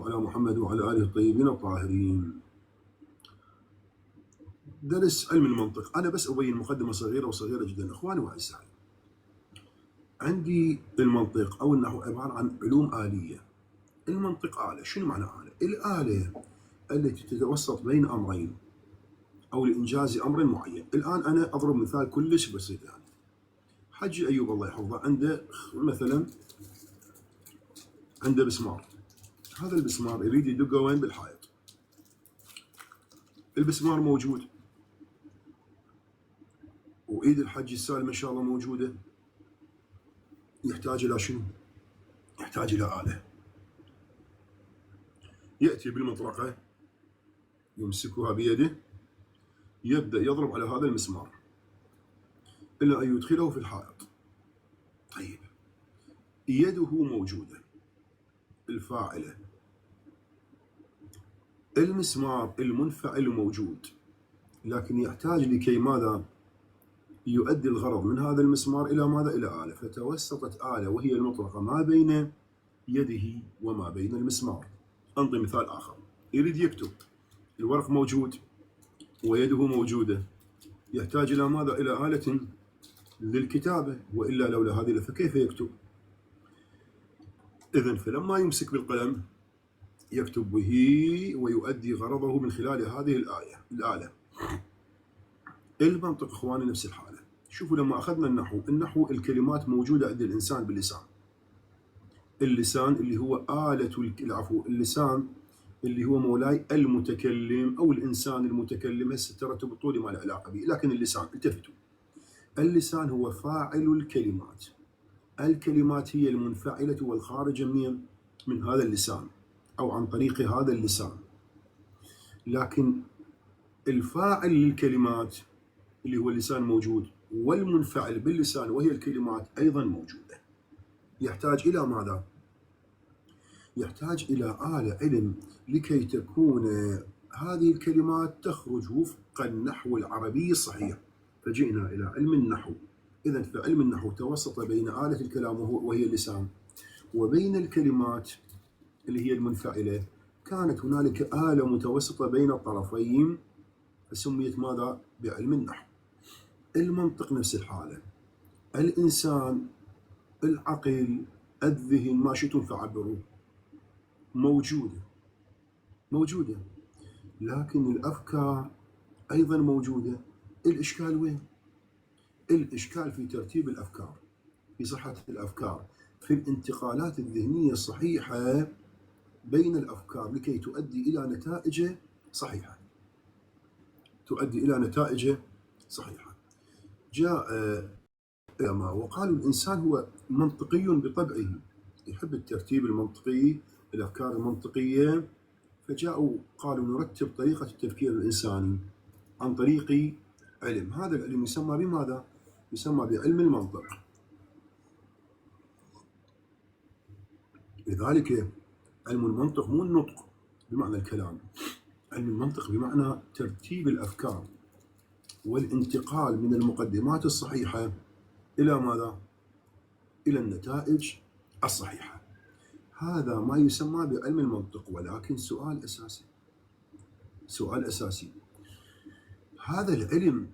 على محمد وعلى آله الطيبين الطاهرين. درس علم المنطق، أنا بس أبين مقدمة صغيرة وصغيرة جدا. إخواني وأعزائي، عندي المنطق أو النحو عبارة عن علوم آلية. المنطق آلة. شنو معنى آلة؟ الآلة التي تتوسط بين أمرين أو لإنجاز أمر معين. الآن أنا أضرب مثال كلش بسيط، يعني حجي أيوب الله يحفظه عنده مثلا عنده بسمار، هذا البسمار يريد يدقه وين؟ بالحائط. البسمار موجود وإيد الحج السالم إن شاء الله موجودة، يحتاج إلى شنو؟ يحتاج إلى آلة. يأتي بالمطرقة يمسكها بيده، يبدأ يضرب على هذا المسمار إلى أن يدخله في الحائط. طيب، يده موجودة الفاعلة، المسمار المنفعل موجود، لكن يحتاج لكي ماذا؟ يؤدي الغرض من هذا المسمار إلى ماذا؟ إلى آلة. فتوسطت آلة وهي المطرقة ما بين يده وما بين المسمار. أنطي مثال آخر، يريد يكتب، الورق موجود ويده موجودة، يحتاج إلى ماذا؟ إلى آلة للكتابة، وإلا لولا هذه فكيف يكتب؟ إذن فلما يمسك بالقلم يكتب به ويؤدي غرضه من خلال هذه الآلة. المنطق إخواني نفس الحالة. شوفوا لما أخذنا النحو، النحو الكلمات موجودة عند الإنسان باللسان. اللسان اللي هو آلة، العفو، اللسان اللي هو مولاي المتكلم أو الإنسان المتكلم، هسه الترتب الطولي ما له علاقة به، لكن اللسان التفتوا، اللسان هو فاعل الكلمات. الكلمات هي المنفعلة والخارجة من هذا اللسان أو عن طريق هذا اللسان. لكن الفاعل للكلمات اللي هو اللسان موجود، والمنفعل باللسان وهي الكلمات أيضا موجودة. يحتاج إلى ماذا؟ يحتاج إلى آلة علم لكي تكون هذه الكلمات تخرج وفق النحو العربي الصحيح. فجئنا إلى علم النحو. إذن فعلم النحو توسط بين آلة الكلام وهي اللسان وبين الكلمات اللي هي المنفعلة. كانت هنالك آلة متوسطة بين الطرفين فسميت ماذا؟ بعلم النحو. المنطق نفس الحالة. الإنسان، العقل، الذهن، ما شئتم فعبروه، موجودة موجودة، لكن الأفكار أيضا موجودة. الإشكال وين؟ الإشكال في ترتيب الأفكار، في صحة الأفكار، في الانتقالات الذهنية الصحيحة بين الأفكار لكي تؤدي إلى نتائج صحيحة. تؤدي إلى نتائج صحيحة. جاء علماء وقالوا الإنسان هو منطقي بطبعه، يحب الترتيب المنطقي، الأفكار المنطقية، فجاءوا قالوا نرتب طريقة التفكير الإنساني عن طريق علم. هذا العلم يسمى بماذا؟ يسمى بعلم المنطق. لذلك علم المنطق مو النطق بمعنى الكلام، علم المنطق بمعنى ترتيب الأفكار والانتقال من المقدمات الصحيحة إلى ماذا؟ إلى النتائج الصحيحة. هذا ما يسمى بعلم المنطق. ولكن سؤال أساسي، سؤال أساسي، هذا العلم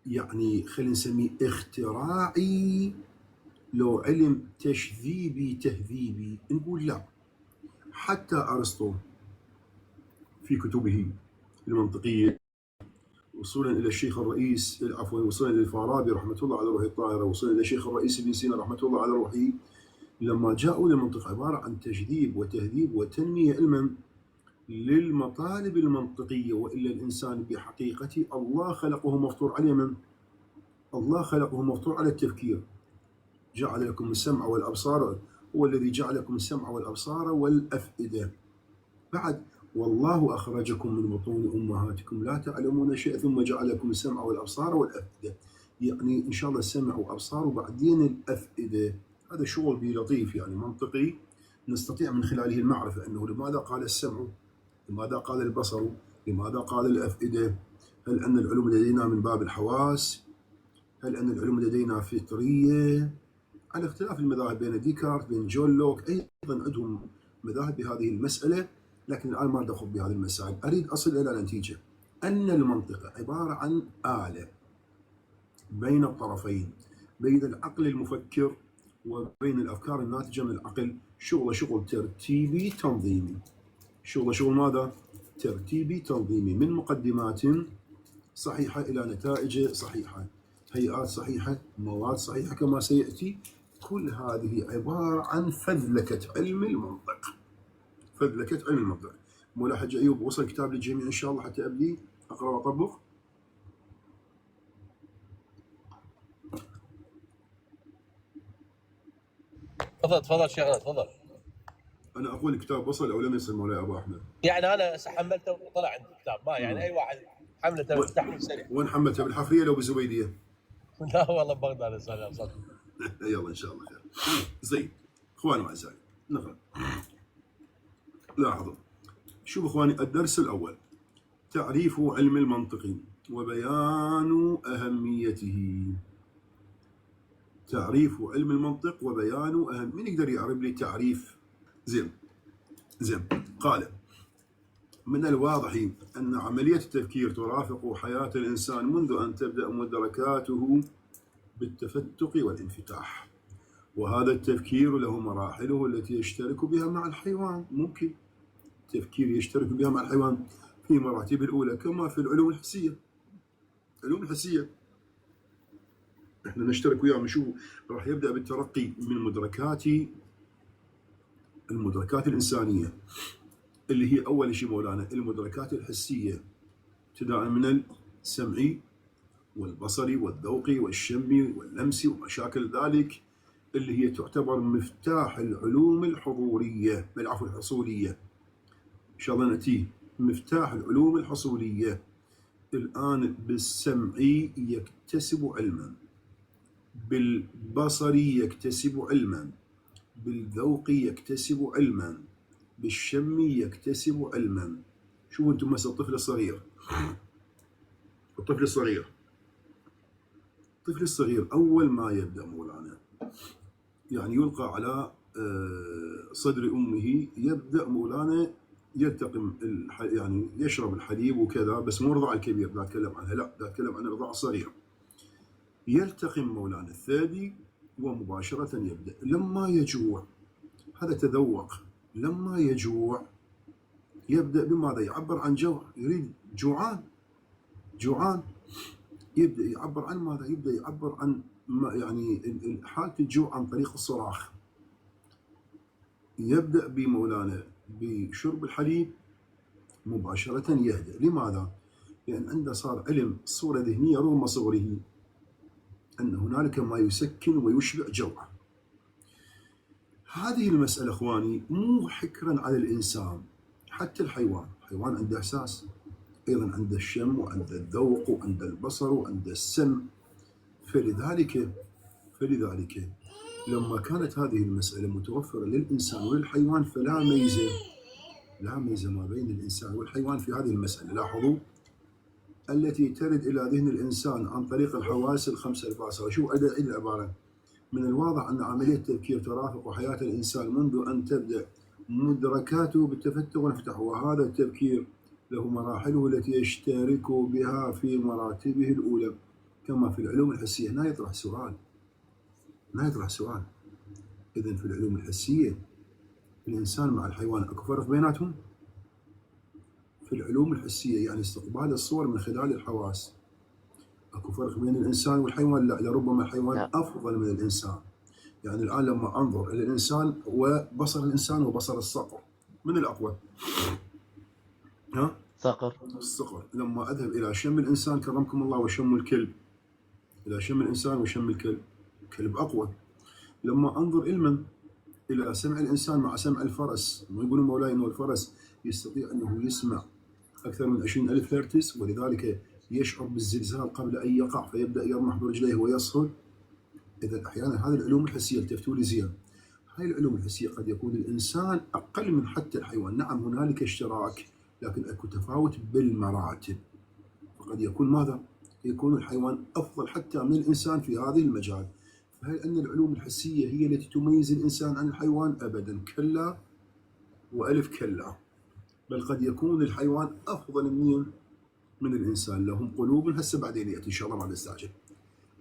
يعني خلينا نسميه اختراعي لو علم تشذيبي تهذيبي؟ نقول لا. حتى أرسطو في كتبه المنطقية، وصولا إلى الشيخ الرئيس، عفوا، وصولا إلى الفارابي رحمة الله على روحه الطاهرة، وصولا إلى الشيخ الرئيس ابن سينا رحمة الله على روحه، لما جاءوا للمنطق عبارة عن تجذيب وتهذيب وتنمية علما للمطالب المنطقية. وإلا الإنسان بحقيقته الله خلقه مفطور على من؟ الله خلقه مفطور على التفكير. جعل لكم السمع والأبصار، هو الذي جعلكم السمع والأبصار والأفئدة. بعد والله أخرجكم من بطون أمهاتكم لا تعلمون شيئا ثم جعلكم السمع والأبصار والأفئدة. يعني إن شاء الله السمع وأبصار وبعدين الأفئدة. هذا شغل به لطيف يعني منطقي، نستطيع من خلاله المعرفة أنه لماذا قال السمع، لماذا قال البصر، لماذا قال الأفئدة. هل أن العلوم لدينا من باب الحواس؟ هل أن العلوم لدينا فطرية؟ على اختلاف المذاهب بين ديكارت بين جون لوك، أيضا عندهم مذاهب بهذه المسألة، لكن الآن ما أدخل بهذه المسائل. أريد أصل إلى نتيجة أن المنطقة عبارة عن آلة بين الطرفين، بين العقل المفكر وبين الأفكار الناتجة من العقل. شغل شغل ترتيبي تنظيمي، شغل شغل ماذا؟ ترتيبي تنظيمي، من مقدمات صحيحة إلى نتائج صحيحة، هيئات صحيحة، مواد صحيحة كما سيأتي. كل هذه عبارة عن فذلكة علم المنطق، فذلكة علم المنطق. مولاي حج أيوب، وصل كتاب للجميع إن شاء الله حتى أبدي أقرأ وأطبق. تفضل تفضل شيخنا تفضل. أنا أقول الكتاب وصل أو لم يصل مولاي أبو أحمد؟ يعني أنا حملته وطلع عندي الكتاب، ما يعني أي واحد حملته تحميل سريع. وين حملته، بالحفرية لو بالزبيدية؟ لا والله ببغداد أستاذ. يلا إن شاء الله خير. زين إخواني وأعزائي، نقرأ. لاحظوا، شوف إخواني، الدرس الأول تعريف علم المنطق وبيان أهميته. تعريف علم المنطق وبيان أهم، من يقدر يعرف لي تعريف؟ زين زين. قال: من الواضح أن عملية التفكير ترافق حياة الإنسان منذ أن تبدأ مدركاته بالتفتق والانفتاح، وهذا التفكير له مراحله التي يشترك بها مع الحيوان. ممكن تفكير يشترك بها مع الحيوان في مراتب الأولى، كما في العلوم الحسية. العلوم الحسية احنا نشترك وياهم. نشوف راح يبدأ بالترقي من مدركات المدركات الإنسانية، اللي هي أول شيء مولانا المدركات الحسية، ابتداء من السمعي والبصري والذوقي والشمي واللمسي ومشاكل ذلك، اللي هي تعتبر مفتاح العلوم الحضورية، بالعفو الحصولية. إن شاء الله نأتيه مفتاح العلوم الحصولية. الآن بالسمعي يكتسب علما، بالبصري يكتسب علما، بالذوق يكتسب علما، بالشم يكتسب علما. شوفوا انتم مثلا الطفل الصغير، الطفل الصغير، الطفل الصغير أول ما يبدأ مولانا يعني يلقى على صدر أمه، يبدأ مولانا يلتقم يعني يشرب الحليب وكذا، بس مو رضاع الكبير، لا أتكلم عنها، لا أتكلم عن الرضاع الصغير. يلتقم مولانا الثدي ومباشرة يبدأ. لما يجوع، هذا تذوق، لما يجوع يبدأ بماذا؟ يعبر عن جوع، يريد، جوعان جوعان، يبدأ يعبر عن ماذا؟ يبدأ يعبر عن ما يعني حالة الجوع عن طريق الصراخ. يبدأ بمولانا بشرب الحليب مباشرة يهدأ. لماذا؟ لأن عنده صار علم، صورة ذهنية رغم صغره، أن هنالك ما يسكن ويشبع جوعه. هذه المسألة أخواني مو حكرا على الإنسان، حتى الحيوان، الحيوان عنده إحساس أيضا، عنده الشم وعنده الذوق وعنده البصر وعنده السمع. فلذلك لما كانت هذه المسألة متوفرة للإنسان وللحيوان، فلا ميزة، لا ميزة ما بين الإنسان والحيوان في هذه المسألة. لاحظوا التي ترد إلى ذهن الإنسان عن طريق الحواس الخمسة الباصرة. شو أدعي العبارة؟ من الواضح أن عملية التفكير ترافق حياة الإنسان منذ أن تبدأ مدركاته بالتفتح والانفتاح، وهذا التفكير له مراحله التي يشترك بها في مراتبه الأولى كما في العلوم الحسية. هنا يطرح سؤال، هنا يطرح سؤال، إذن في العلوم الحسية الإنسان مع الحيوان أكو فرق بيناتهم؟ في العلوم الحسية يعني استقبال الصور من خلال الحواس، أكو فرق بين الإنسان والحيوان؟ لا، لربما الحيوان لا. أفضل من الإنسان. يعني الآن لما أنظر إلى الإنسان وبصر الإنسان وبصر الصقر، من الأقوى؟ ها؟ صقر. الصقر. لما أذهب إلى شم الإنسان كرمكم الله وشم الكلب، إلى شم الإنسان وشم الكلب، الكلب أقوى. لما أنظر علما إلى سمع الإنسان مع سمع الفرس، ما يقولون مولاي إنه الفرس يستطيع أنه يسمع أكثر من 20,000 هرتز، ولذلك يشعر بالزلزال قبل أن يقع فيبدأ يرمح برجليه ويصهل. إذا أحيانا هذه العلوم الحسية، التفتوا لي زين، هاي العلوم الحسية قد يكون الإنسان أقل من حتى الحيوان. نعم هنالك اشتراك، لكن أكو تفاوت بالمراتب، فقد يكون ماذا؟ يكون الحيوان أفضل حتى من الإنسان في هذه المجال. فهل أن العلوم الحسية هي التي تميز الإنسان عن الحيوان؟ أبدا، كلا، وألف كلا، بل قد يكون الحيوان أفضل من الإنسان. لهم قلوب، هسه بعدين يأتي إن شاء الله ما نستعجل،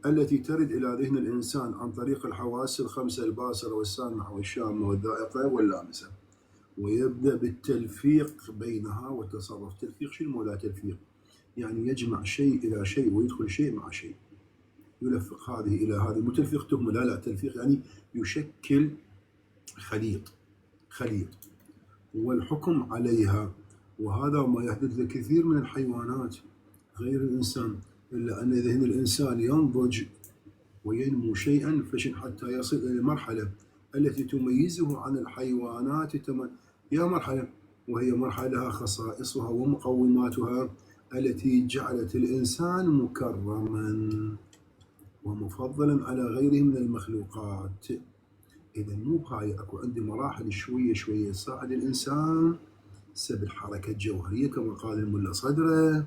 التي ترد إلى ذهن الإنسان عن طريق الحواس الخمسة: الباصرة والسامعة والشامة والذائقة واللامسة، ويبدأ بالتلفيق بينها والتصرف. تلفيق شنو مولا تلفيق؟ يعني يجمع شيء إلى شيء ويدخل شيء مع شيء، يلفق هذه إلى هذه. مو تلفيق تهمة، لا لا، تلفيق يعني يشكل خليط، خليط، والحكم عليها. وهذا ما يحدث لكثير من الحيوانات غير الإنسان، إلا أن ذهن الإنسان ينضج وينمو شيئا فشيئا حتى يصل إلى المرحلة التي تميزه عن الحيوانات يا مرحلة، وهي مرحلة لها خصائصها ومقوماتها التي جعلت الإنسان مكرما ومفضلا على غيره من المخلوقات. إذا مو بهاي، أكو عندي مراحل شوية شوية تصعد الإنسان بالحركة الجوهرية كما قال الملا صدره،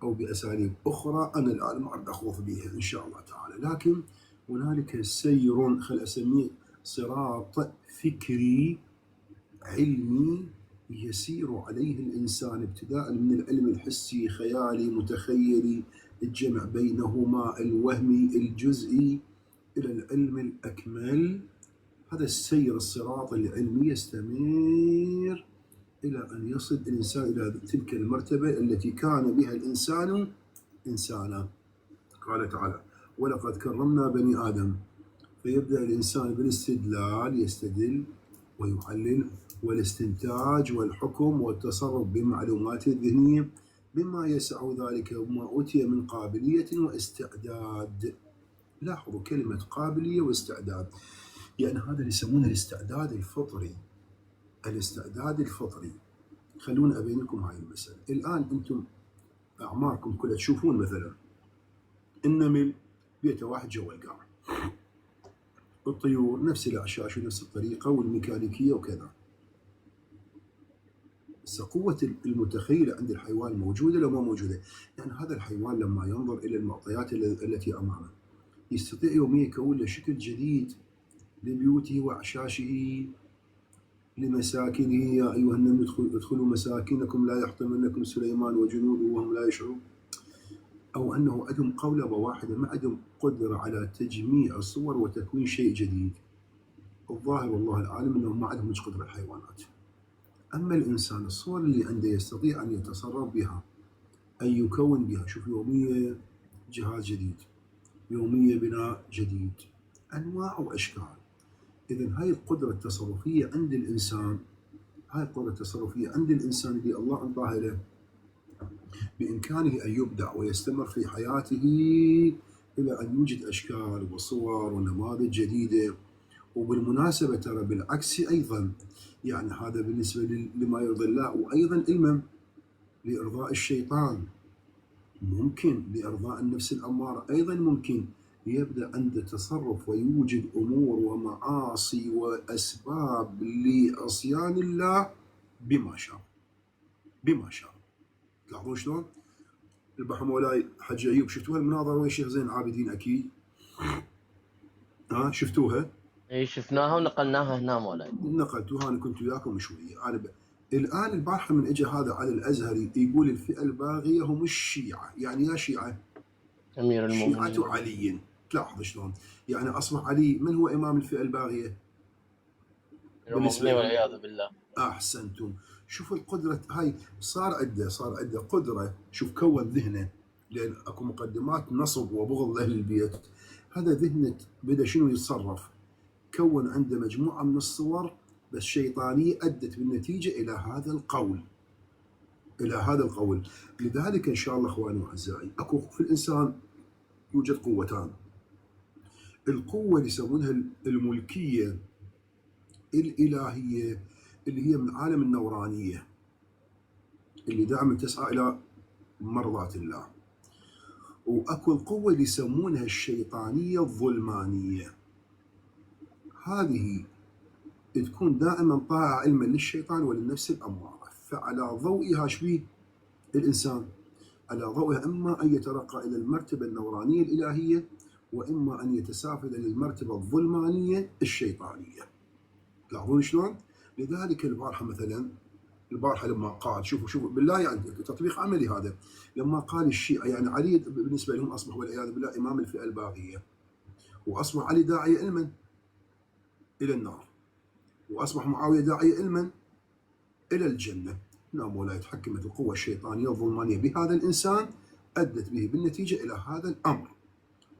أو بأساليب أخرى أنا الآن ما أريد أخوض بها إن شاء الله تعالى. لكن هنالك سير، خل أسميه صراط فكري علمي يسير عليه الإنسان، ابتداء من العلم الحسي خيالي متخيلي، الجمع بينهما الوهمي الجزئي، إلى العلم الأكمل. هذا السير الصراط العلمي يستمر إلى أن يصل الإنسان إلى تلك المرتبة التي كان بها الإنسان إنسانا. قال تعالى: ولقد كرمنا بني آدم. فيبدأ الإنسان بالاستدلال، يستدل ويعلل، والاستنتاج والحكم والتصرف بمعلوماته الذهنية بما يسع ذلك وما أوتي من قابلية واستعداد. لاحظوا كلمة قابلية واستعداد، يعني هذا اللي يسمونه الاستعداد الفطري. الاستعداد الفطري. خلونا أبين لكم هاي المسألة. الآن أنتم أعماركم كلها تشوفون مثلا النمل بيته واحد جوا القاع، الطيور نفس الأعشاش ونفس الطريقة والميكانيكية وكذا. بس قوة المتخيلة عند الحيوان موجودة لو ما موجودة؟ يعني هذا الحيوان لما ينظر إلى المعطيات التي أمامه يستطيع يوميا يكون له شكل جديد لبيوته وأعشاشه لمساكنه. يا أيها النمل ادخلوا مساكنكم لا يحطمنكم سليمان وجنوده وهم لا يشعرون. أو أنه عندهم قولبة واحدة، ما عندهم قدرة على تجميع الصور وتكوين شيء جديد. الظاهر والله العالم أنهم ما عندهم قدرة الحيوانات. أما الإنسان الصور اللي عنده يستطيع أن يتصرف بها، أن يكون بها. شوف يومية جهاز جديد، يومية بناء جديد، أنواع وأشكال. إذن هاي القدرة التصرفية عند الإنسان، هاي القدرة التصرفية عند الإنسان اللي الله أعطاها له، بإمكانه أن يبدع ويستمر في حياته إلى أن يوجد أشكال وصور ونماذج جديدة. وبالمناسبة ترى بالعكس أيضا، يعني هذا بالنسبة لما يرضي الله، وأيضا علما لإرضاء الشيطان ممكن، لإرضاء النفس الأمارة أيضا ممكن يبدأ عند تصرف ويوجد أمور ومعاصي وأسباب لعصيان الله بما شاء، بما شاء. تلاحظون شلون؟ البحر مولاي حج أيوب، شفتوها المناظرة ويا الشيخ زين العابدين أكيد؟ ها شفتوها؟ اي شفناها ونقلناها هنا مولاي. نقلتوها، أنا كنت وياكم شوية. أنا الآن البارحة من اجى هذا على الأزهري يقول الفئة الباغية هم الشيعة، يعني يا شيعة أمير المؤمنين، شيعة علي. تلاحظ شلون؟ يعني أصبح علي من هو إمام الفئة الباغية؟ بالنسبة والعياذ بالله. أحسنتم. شوفوا القدرة هاي، صار عنده قدرة. شوف كون ذهنه، لأن أكو مقدمات نصب وبغض لأهل البيت. هذا ذهنه بدأ شنو يتصرف، كون عنده مجموعة من الصور بس شيطانية أدت بالنتيجة إلى هذا القول، إلى هذا القول. لذلك إن شاء الله إخواني وأعزائي، أكو في الإنسان يوجد قوتان. القوة اللي يسمونها الملكية الإلهية، اللي هي من عالم النورانية، اللي دائما تسعى إلى مرضاة الله. وأكو القوة اللي يسمونها الشيطانية الظلمانية، هذه تكون دائما طاعة علما للشيطان وللنفس الأمارة. فعلى ضوئها شبيه الإنسان، على ضوئها إما أن يترقى إلى المرتبة النورانية الإلهية، وإما أن يتسافل إلى المرتبة الظلمانية الشيطانية. تلاحظون شلون؟ لذلك البارحة مثلا، البارحة لما قال، شوفوا شوفوا بالله، يعني تطبيق عملي هذا، لما قال الشيعة يعني علي بالنسبة لهم اصبح والعياذ بالله امام الفئة الباغية، واصبح علي داعيه لمن؟ الى النار، واصبح معاوية داعيه لمن؟ الى الجنة. نعم مولاي، تحكمت القوة الشيطانية الظلمانيه بهذا الانسان، ادت به بالنتيجة الى هذا الامر.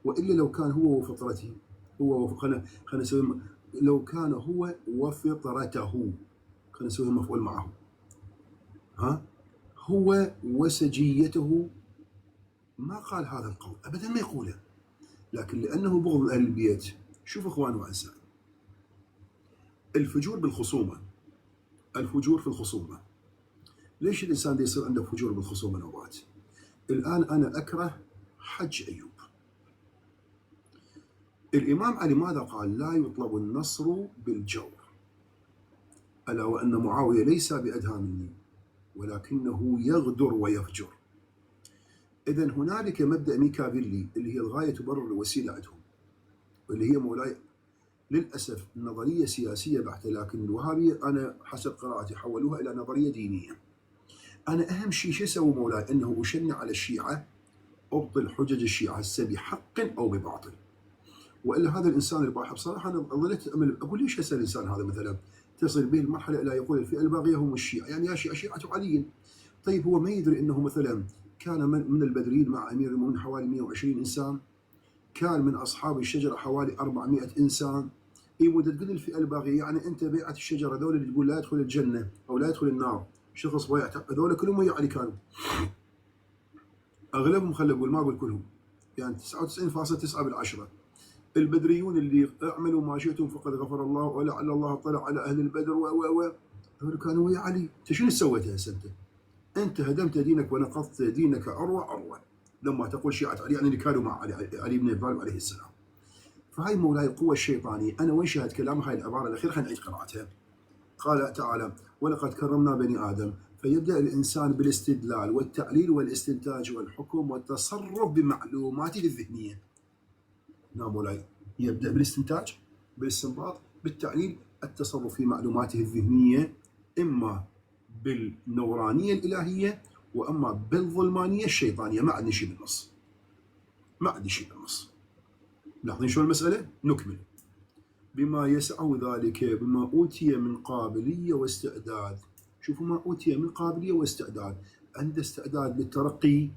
والا لو كان هو وفطرته، هو خلينا نسوي، لو كان هو وفطرته، خلينا نسوي مفعول معه، ها، هو وسجيته، ما قال هذا القول ابدا، ما يقوله، لكن لانه بغض اهل البيت. شوف اخوان واعزائي، الفجور بالخصومه، الفجور في الخصومة. ليش الانسان دي يصير عنده فجور بالخصومه نوبات؟ الان انا اكره حج ايوب. الامام علي ماذا قال؟ لا يطلب النصر بالجور، الا وان معاوية ليس بادهى مني ولكنه يغدر ويفجر. اذا هنالك مبدا ميكافيلي اللي هي الغاية تبرر الوسيلة عندهم، واللي هي مولاي للاسف نظرية سياسية بحته، لكن الوهابية انا حسب قراءتي حولوها الى نظرية دينية. انا اهم شيء شو اسوي مولاي؟ انه اشنع على الشيعة، ابطل حجج الشيعة هسه بحق او بباطل. والا هذا الانسان البارحة بصراحة انا ظليت اقول ليش هسه الانسان هذا مثلا تصل به المرحلة الى يقول الفئة الباغية هم الشيعة، يعني يا شيعه شيعه علي. طيب هو ما يدري انه مثلا كان من البدريين مع امير المؤمنين حوالي 120 انسان، كان من اصحاب الشجرة حوالي 400 انسان. اي مدة تقول الفئة الباغية، يعني انت بيعه الشجرة هذول اللي تقول لا يدخل الجنة او لا يدخل النار، شخص بايع هذول كلهم ويا علي كانوا. اغلبهم، خلينا اقول، ما اقول كلهم، يعني 99.9 بالعشرة. البدريون اللي اعملوا ما شئتم فقد غفر الله ولعل الله اطلع على اهل البدر و هذول كانوا ويا علي. انت شنو سويت هسه انت؟ انت هدمت دينك ونقضت دينك عروة عروة لما تقول شيعة علي، يعني اللي كانوا مع علي بن ابي طالب عليه السلام. فهاي مولاي القوة الشيطانية. أنا وين شاهد كلام هاي العبارة الأخيرة؟ خلينا نعيد قراءتها. قال تعالى: ولقد كرمنا بني آدم. فيبدأ الإنسان بالاستدلال والتعليل والاستنتاج والحكم والتصرف بمعلوماته الذهنية. نعم مولاي، يبدأ بالاستنتاج، بالاستنباط، بالتعليل، التصرف في معلوماته الذهنية، إما بالنورانية الإلهية وأما بالظلمانية الشيطانية. ما عندنا شيء بالنص، ما عندي شيء بالنص. لاحظين شو المسألة؟ نكمل. بما يسعه ذلك، بما أوتي من قابلية واستعداد. شوفوا، ما أوتي من قابلية واستعداد، عنده استعداد للترقي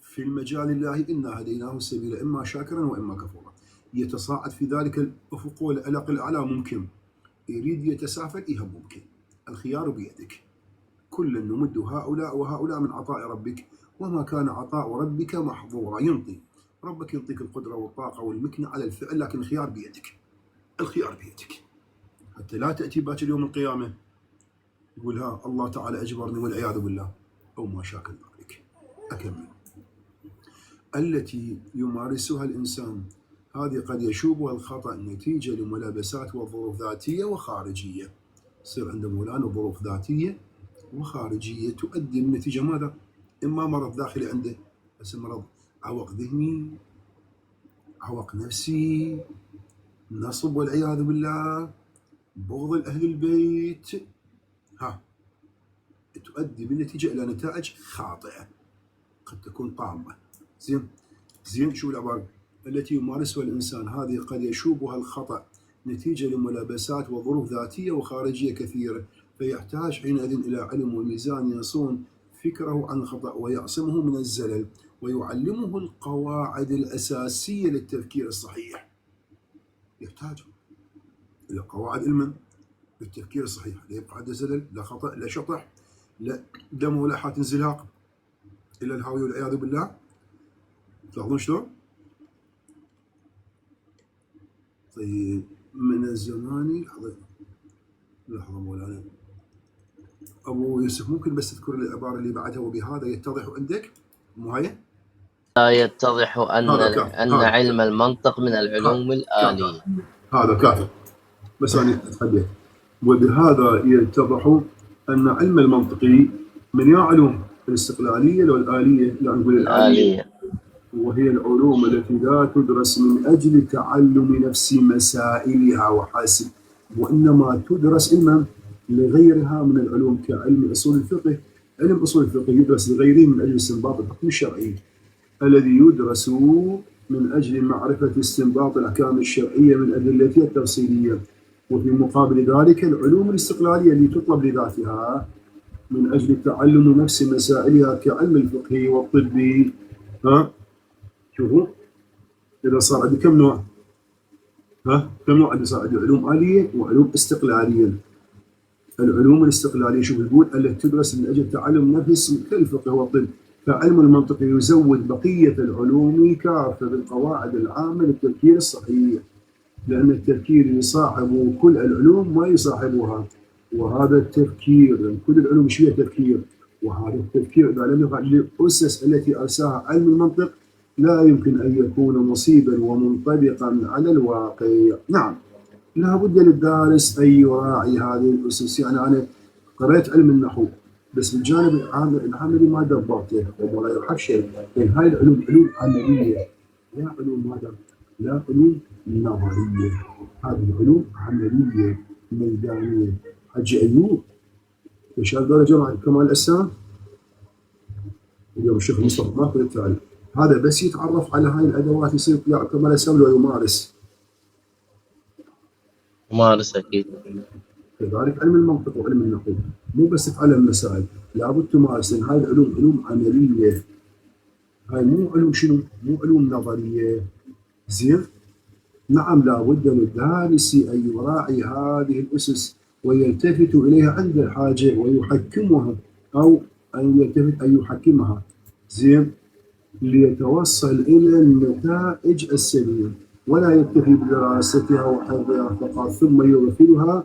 في المجال الله. إنا هديناه السبيل إما شاكرا وإما كفورا. يتصاعد في ذلك الأفق والألق الأعلى ممكن، يريد يتسافل إيه ممكن، الخيار بيدك. كلا نمد هؤلاء وهؤلاء من عطاء ربك وما كان عطاء ربك محظورا. ينطي ربك، يعطيك القدرة والطاقة والمكنة على الفعل، لكن الخيار بيدك، الخيار بيدك، حتى لا تأتي باكر يوم القيامة يقول ها الله تعالى أجبرني والعياذ بالله أو ما شاكل ذلك. أكمل. التي يمارسها الإنسان هذه قد يشوبها الخطأ نتيجة لملابسات وظروف ذاتية وخارجية. يصير عند مولانا ظروف ذاتية وخارجية تؤدي النتيجة ماذا؟ إما مرض داخلي عنده، بس مرض عوق ذهني، عوق نفسي، نصب والعياذ بالله، بغض الأهل البيت، ها تؤدي بالنتيجة إلى نتائج خاطئة قد تكون طامة. زين زين، شو العبارة؟ التي يمارسها الإنسان هذه قد يشوبها الخطأ نتيجة لملابسات وظروف ذاتية وخارجية كثيرة، فيحتاج حينئذ إلى علم وميزان يصون فكرة عن الخطأ ويعصمه من الزلل ويعلمه القواعد الأساسية للتفكير الصحيح. يحتاج إلى قواعد علم للتفكير الصحيح، لا يبقى عنده زلل، لا خطأ، لا شطح، لا دم ولا حالة انزلاق إلى الهاوية والعياذ بالله. تلاحظون شلون؟ طيب من الزمان، لحظة لحظة مولانا أبو يوسف، ممكن بس تذكر العبارة اللي بعدها وبهذا يتضح عندك؟ مو هاي؟ لا يتضح أن هذا كافي، أن هذا علم المنطق من العلوم الآلية. هذا كافي، بس أنا أتخليت. وبهذا يتضح أن علم المنطقي من يا علوم؟ الاستقلالية لو الآلية؟ لا نقول الآلية. الآلية. وهي العلوم التي لا تدرس من أجل تعلم نفس مسائلها وحاسب، وإنما تدرس إما لغيرها من العلوم كعلم أصول الفقه. علم أصول الفقه يدرس لغيره من أجل استنباط الحكم الشرعي الذي يدرس من أجل معرفة استنباط الأحكام الشرعية من أدلتها التفصيلية. وفي مقابل ذلك العلوم الاستقلالية اللي تطلب لذاتها من أجل تعلم نفس مسائلها كعلم الفقه والطب. ها شوفوا إذا صار عندي كم نوع؟ ها كم نوع عندي؟ صار عندي علوم آلية وعلوم استقلالية. العلوم الاستقلالية شوف يقول التي تدرس من أجل تعلم نفس كالفقه والطب. فعلم المنطق يزود بقية العلوم كافة بالقواعد العامة للتفكير الصحيح، لأن التفكير يصاحب كل العلوم ما يصاحبها، وهذا التفكير كل العلوم شو تفكير، وهذا التفكير إذا لم يقع للأسس التي أرساها علم المنطق لا يمكن أن يكون مصيبا ومنطبقا على الواقع. نعم، لا بد للدارس أن يراعي هذه الأسس. يعني أنا قرأت علم النحو بس بالجانب العملي ما دبرته ولا يرحب شيء، لأن هاي العلوم علوم عملية، لا علوم ماذا؟ لا علوم نظرية، هذه العلوم عملية ميدانية. حجي أيوب إيش هذول جماعة كمال الأجسام؟ اليوم الشيخ مصطفى ماكو التالي، هذا بس يتعرف على هاي الأدوات يصير لاعب كمال أجسام لو يمارس. يمارس أكيد. كذلك علم المنطق وعلم النحو مو بس تتعلم مسائل، لابد تمارس، لأن هاي العلوم علوم عملية، هاي مو علوم شنو؟ مو علوم نظرية. زين؟ نعم، لابد للدارس أن يراعي هذه الأسس ويلتفت إليها عند الحاجة ويحكمها، أو أن يلتفت أن يحكمها. زين؟ ليتوصل إلى النتائج السليمة، ولا يكتفي بدراستها وحفظها فقط ثم يغفلها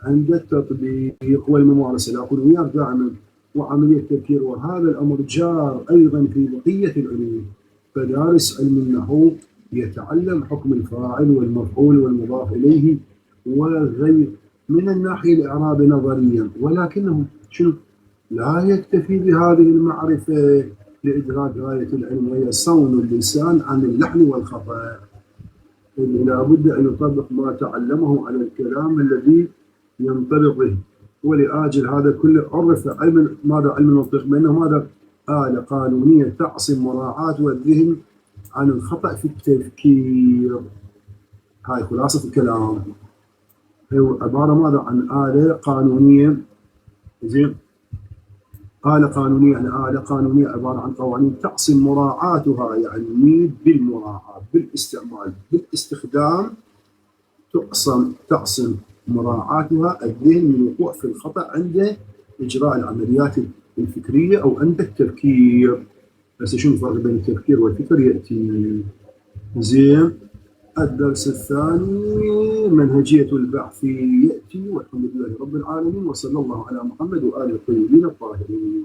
عند التطبيق والممارسة. لا أقول وياك دائما وعملية التفكير، وهذا الأمر جار أيضا في بقية العلوم. فدارس علم النحو يتعلم حكم الفاعل والمفعول والمضاف إليه وغير من الناحية الإعراب نظريا، ولكنه شنو؟ لا يكتفي بهذه المعرفة لإدراك غاية العلم، وهي صون اللسان عن اللحن والخطأ. لا بد أن يطبق ما تعلمه على الكلام الذي ينطلق به. ولآجل هذا كله عرف علم ماذا؟ علم المنطق بأنه ماذا؟ آلة قانونية تعصم مراعاة والذهن عن الخطأ في التفكير. هاي خلاصة الكلام، هو عبارة ماذا؟ عن آلة قانونية. زين، آلة قانونية يعني آلة قانونية عبارة عن قوانين تعصم مراعاتها، يعني بالمراعاة بالاستعمال بالاستخدام تعصم مراعاتها الذهن من الوقوع في الخطأ عند إجراء العمليات الفكرية أو عند التفكير. بس شنو الفرق بين التفكير والفكر؟ يأتي. زين، الدرس الثاني منهجية البحث يأتي، والحمد لله رب العالمين، وصلى الله على محمد وآله الطيبين الطاهرين.